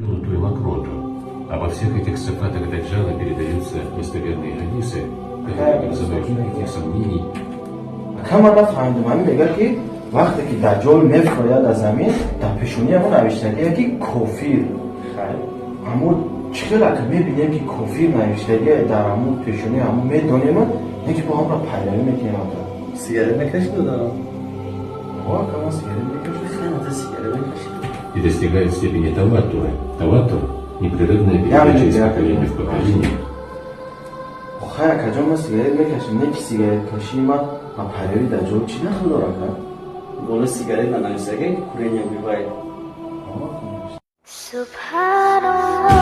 И мокроту. Обо всех этих сифатах Даджала передаются достоверные хадисы, которые не вызывают никаких сомнений. Ака, ман нафаҳмидам, ҳамин мегӯяд, ки вақте ки Даҷҷол мефрояд аз замин, дар пешонии ҳамон навиштагие, ки кофир. Аммо чӣ хел, ака, мебинем, ки кофир навиштагие дар ҳамон пешонии ҳамон, медонем, не ки бо ҳамро пайравӣ мекунем, ака? Сигарет мекашӣ, додарам? О, ака, ман сигарет мекашам. Хеле сигарет мекашӣ. И достигает степени таватура. Таватур – непрерывная Я передача из не поколения в поколение. Хай, акаҷон, ман сигарет мекашам, не ки сигареткашии ман ба пайравии Даҷҷол чӣ дахл дорад, ака? Боло сигарет нанависага, курение убивает. سبحان الله.